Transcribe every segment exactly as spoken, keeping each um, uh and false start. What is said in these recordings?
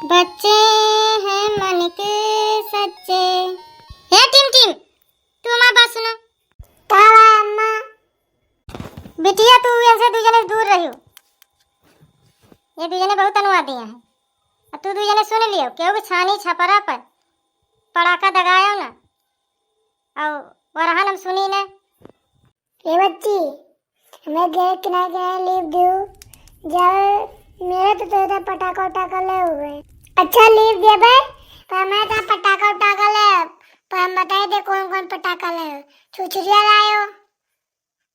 बच्चे हैं मन के सच्चे। हे टिम टिम, तू हमार बात सुनो। का बा अम्मा? बिटिया, तू इनसे दू जने दूर रहियो। ये दू जने बहुत अनुवादी हैं। अब तू दू जने सुन लियो, केहू के छानी छपरा पर पड़ाका दगायो ना, और वरहन हम सुनी ना। ए बच्ची, हमें गए किनारे किनारे लीप दियो, जब मेरे तो तोहरा पटाखा उटाखा ले हुए। अच्छा, लीप देबे, पर हमें तो पटाखा उटाखा ले, पर हम बताई दे कौन कौन पटाखा ले। छुरछुरिया लायो,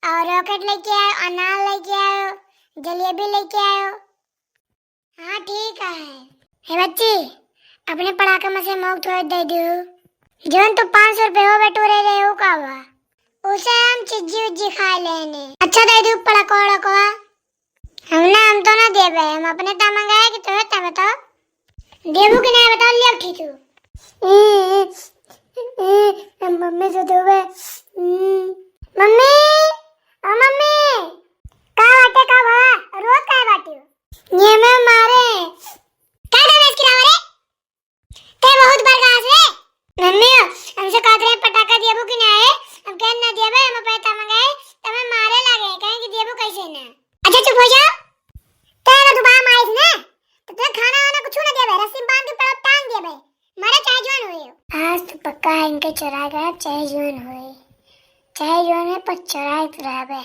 और रॉकेट लेके आयो, अनार लेके आयो, जलेबी लेके आयो। हाँ, ठीक है। हे बच्ची, अपने पड़ाका में से मोक थोड़े दे दू। जौन तू पाँच सौ रुपये हो बटोरे रहे हो का हुआ? उसे हम चिज्जी उज्जी खा लेने। अच्छा, दे दू पड़ाका वड़ाका। हम ना, हम तो ना देबे, हम अपने ता मंगाए कि तोहे ता बताओ। देबू कि नहीं बताओ, ले उठी तू। ए, ए, ए, मम्मी से देबे। हम्म। मम्मी, ओ मम्मी। का बाटे, का भवा? रोत काहे बाटे? ये मैं मारे। का दरवाज गिरावा रे? ते बहुत बड़का हंस रे। मम्मी, हमसे कहत रहे पटाखा देबू कि ना है? हम कहे ना देबे, हम पैसा मंगाए, तब हम मारे लागे, कहे कि देबू कैसे ना? अच्छा चुप हो जाओ। ते अगर दोबारा मारिस ना, तो ते खाना वाना कुछ ना देबे, रस्सी में बांध के पेड़ टांग देबे। मरे चाहे जौन होए। आज तो पक्का इनके चुराए के, चाहे जौन होए, चाहे जौन है, पर चुराए तो रहबे।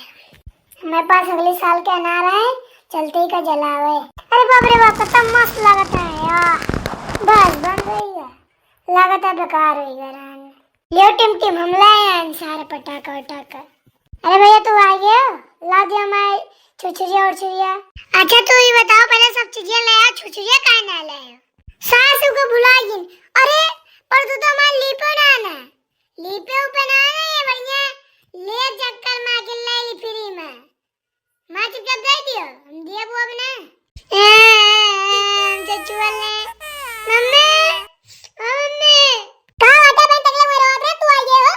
हमारे पास अगले साल के अनार है, चलते ही का जलावे। अरे बाप रे बाप, कितना मस्त लगता है यार। बस बंद हो गया, लगता है बेकार हो गया रान। लियो टिम टिम, हम लाए हैं सारे पटाखा उटाखा। अरे भैया, तू आ गया, ला दिया हमारे छुरछुरिया उरछुरिया। अच्छा, तू ये बताओ, पहले सब चीजें ले आया, छुरछुरिया काहे ना लाया? सास को भुला गई। अरे, पर तू तो हमारे लीपे ना ना, लीपे उपे ना ना, ये बढ़िया ले चक्कर में आके ले ली फ्री में। माँ चुपचाप दे दियो, हम दिए वो अब ना। ए, ए, ए, हम चचुआ ले। मम्मी, ओ मम्मी। का बाटे बहन, तकले में रो रे, तू आ गए हो?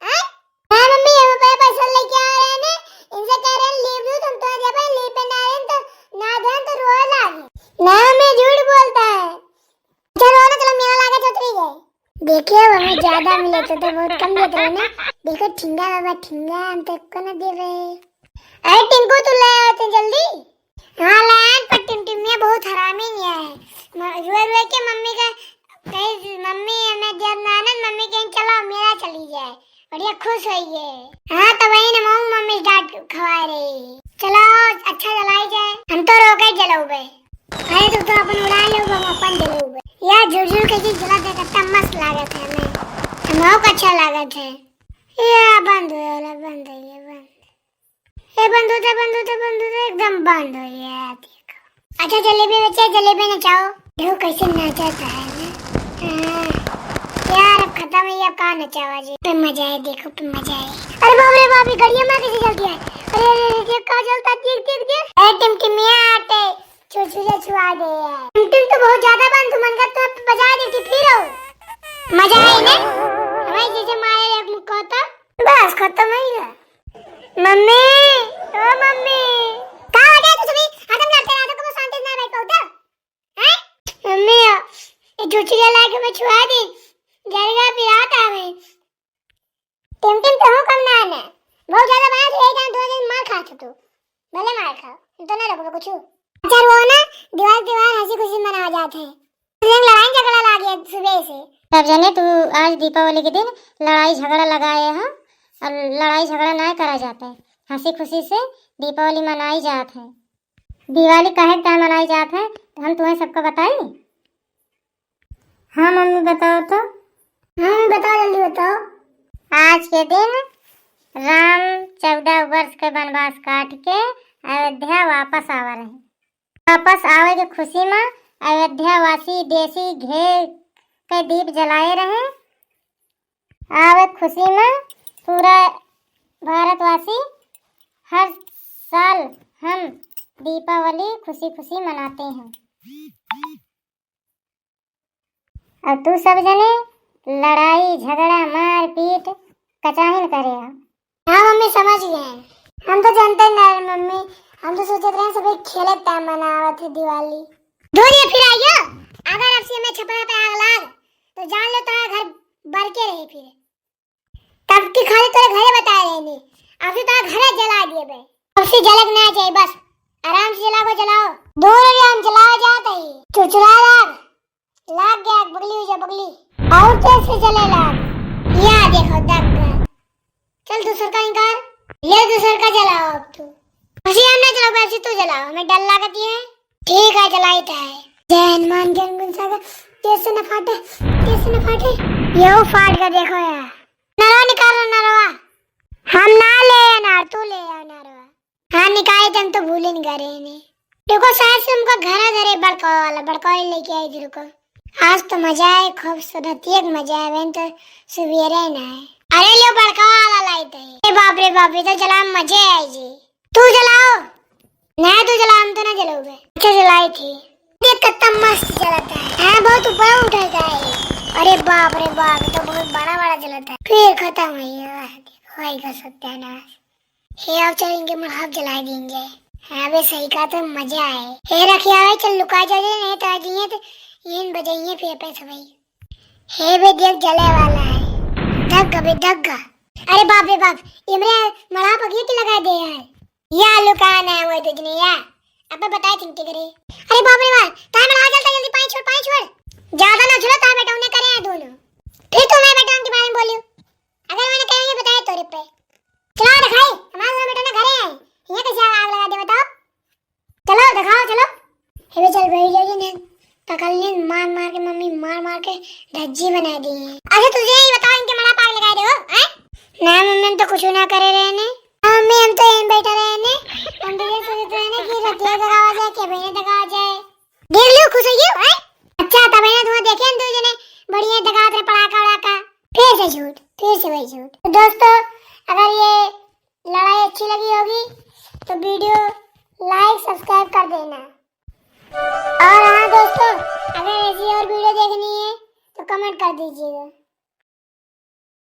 हैं? हाँ मम्मी, हम पे पैसा लेके आ रहे हैं ना, इनसे कह रहे हैं लीप दो, तुम तो जब लीप ना रहे हैं तो ना दें तो रोए लागे। ना मम्मी, झूठ बोलता है। चलो ना, चलो मेला लागे चौधरी के। देखिए, हमें ज्यादा मिले तो, तो बहुत कम देते रहे ना। देखो ठिंगा बाबा, ठिंगा हम तो को ना देवे। अरे टिंकू, तू ले आए थे जल्दी। हाँ, लायन पर टिमटिमिया बहुत हरामी नहीं है। म-, रुए रुए के मम्मी का कहीं, मम्मी हमें जब नानन मम्मी कहीं चलो मेला चली जाए, बढ़िया खुश होइए। हाँ, तो वही ना मऊ मम्मी डांट खवा रही। चलो, अच्छा जलाई जाए, हम तो रोके जलौबे। अरे तू तो अपन उड़ा लो, हम अपन जलौबे। यार झुरझुर के चीज जला दे, कितना मस्त लागत है हमें, हमको अच्छा लागत है। ये बंद हो गया, बंद हो गया, बंद। ए बंद होते, बंद होते, बंद होते, एकदम बंद हो गया। देखो, अच्छा जलेबी बच्चा, जलेबी नचाओ। देखो कैसे नचाता है ना। हाँ। यार अब खत्म है, अब कहाँ नचावा जी? पे मजा है, देखो पे मजा है। अरे बाप रे बाप, ये गड़िया में कैसे जल गया है? अरे अरे अरे, देख कहाँ जलता है, देख देख देख। ए टिमटिमिया आटे, छुरछुरिया छुआ दे यार। टिमटिम तो बहुत ज्यादा बंद, तू मन का तो बजा देती फिर हो। मजा आए ना? हमारे जैसे मारे एक मुक्का होता। बस खत्म हो गया। मम्मी, ओ मम्मी। का हो गया तू सभी? हरदम लड़ते रहते, कबो शांति से ना बैठ पाओ तो? हैं? मम्मी, ये छुरछुरिया लाके मैं छुआ दी। जल गया, पिरात आ गई। टिमटिम तो हूँ कम ना आना। बहुत ज्यादा बना तो एक दो दिन मार खा तू। भले मार खाओ, हम तो ना रोकबो कुछ। अच्छा वो ना, दीवार दीवार हंसी खुशी मनावा जात है। तुझे लड़ाई झगड़ा लागे सुबह से। सब जने तू आज दीपावली के दिन लड़ाई झगड़ा लगाए हो, और लड़ाई झगड़ा ना करा जाता है, हंसी खुशी से दीपावली मनाई जात है। दिवाली काहे का मनाई जात है, तो हम तुम्हें सबको बताई। हाँ मम्मी, बताओ तो। हाँ मम्मी, बताओ, जल्दी बताओ। आज के दिन राम चौदह वर्ष के वनवास काट के अयोध्या वापस आवा रहे। वापस आवे के खुशी में अयोध्या वासी देसी घी के दीप जलाए रहे। आवे खुशी में पूरा भारतवासी हर साल हम दीपावली खुशी खुशी मनाते हैं। और तू सब जने लड़ाई, झगड़ा, मारपीट कचाहिन करे हो। हाँ मम्मी, समझ गए हैं। हम तो जानते ना रहे मम्मी, हम तो सोचत रहे सभी खेलत टाइम मनावत है दिवाली। धोरिए फिर आइयो, अगर तो घरे जला दिए बे। अब से जलक ना चाहिए, बस आराम से जलाओ, जलाओ। दूर भी हम जलाओ जात ही। चुचुला लाग, लाग गया आग, बगली हो जा, बगली। और कैसे जले लाग? या देखो, दग गया। चल, दूसर का निकाल। ये दूसर का जलाओ अब तू। अभी हम ना जलाओ, अभी तू जलाओ, हमें डर लागत है। ठीक है, जलाई तो है। जय हनुमान ज्ञान गुण सागर, कैसे न फाटे, कैसे न फाटे। यो फाट का देखो यार। नरवा निकाल लो, नरवा। हम ना ले अनार, तू ले आ नरवा। हाँ, निकाले तो हम तो भूले नहीं करे ने। देखो, शायद से उनका घर है, अरे बड़का वाला, बड़का वाला लेके आई थी, रुको। आज तो मजा आए, खूबसूरत, एक मजा आए, बहन तो सुबेरे ना है। अरे लो, बड़का वाला लाई तो है। अरे बाप रे बाप, ये तो जला मजे आए जी। तू जलाओ। नहीं, तू जला, हम तो ना जलाओ बे। अच्छा जलाई थी। देख कितना मस्त जलता है। हाँ, बहुत ऊपर उठा है। अरे बाप रे बाप, ये तो बहुत बड़ा बड़ा जलता है। फिर खत्म हुई है। भाई का सत्यानाश। हे, अब चल इनके मुड़हाप जला देंगे। हाँ बे, सही कहा तो मजा आए। हे रखिया भाई, चल लुका जाओ, नहीं तो आज ये तो ये बजाइए फिर पे भाई। हे बे, देख जले वाला है। धग बे, धग। अरे बाप रे बाप, इमरे मड़हाप अगिए की लगा दे यार। या लुकाना है वो तुझने या। अब बताए तुम के करे। अरे बाप रे बाप, ताए मड़हाप जलता, जल्दी पानी छोड़, पानी छोड़। ज्यादा ना झुलो, ताए बेटा उन्हें करे हैं दोनों। फिर तू मैं बेटा उनके बारे में बोलियो। अगर मैंने कहीं ये बताया तोरे पे। चलो दिखाई, हमारे दोनों बेटा ना घरे आए। ये कैसे आग लगा दे बताओ? चलो दिखाओ, चलो। हे बे चल भाई, जाइए ना। पकड़ लें, मार मार के मम्मी, मार मार के धज्जी बना दी है। अच्छा तुझे ही बताओ, इनके मड़हाप आग लगा दे हो, हैं? ना मम्मी, हम तो कुछ ना करे रहे ने। हाँ मम्मी, हम तो यहीं बैठा रहे ने। हम तो ये सोचते रहे ने कि रतिया दगावा जाए, क्या बहने दगावा जाए। देख लियो, खुश हो गयो, हैं? अच्छा, तब है ना, तुम्हें देखे हम दो जने बढ़िया दगावत रहे, पड़ाका वड़ाका। फिर से झूठ, फिर से वही झूठ। तो दोस्तों, अगर ये लड़ाई अच्छी लगी होगी तो video like, subscribe कर देना। और हाँ दोस्तों, अगर ऐसी और video देखनी है तो comment कर दीजिएगा।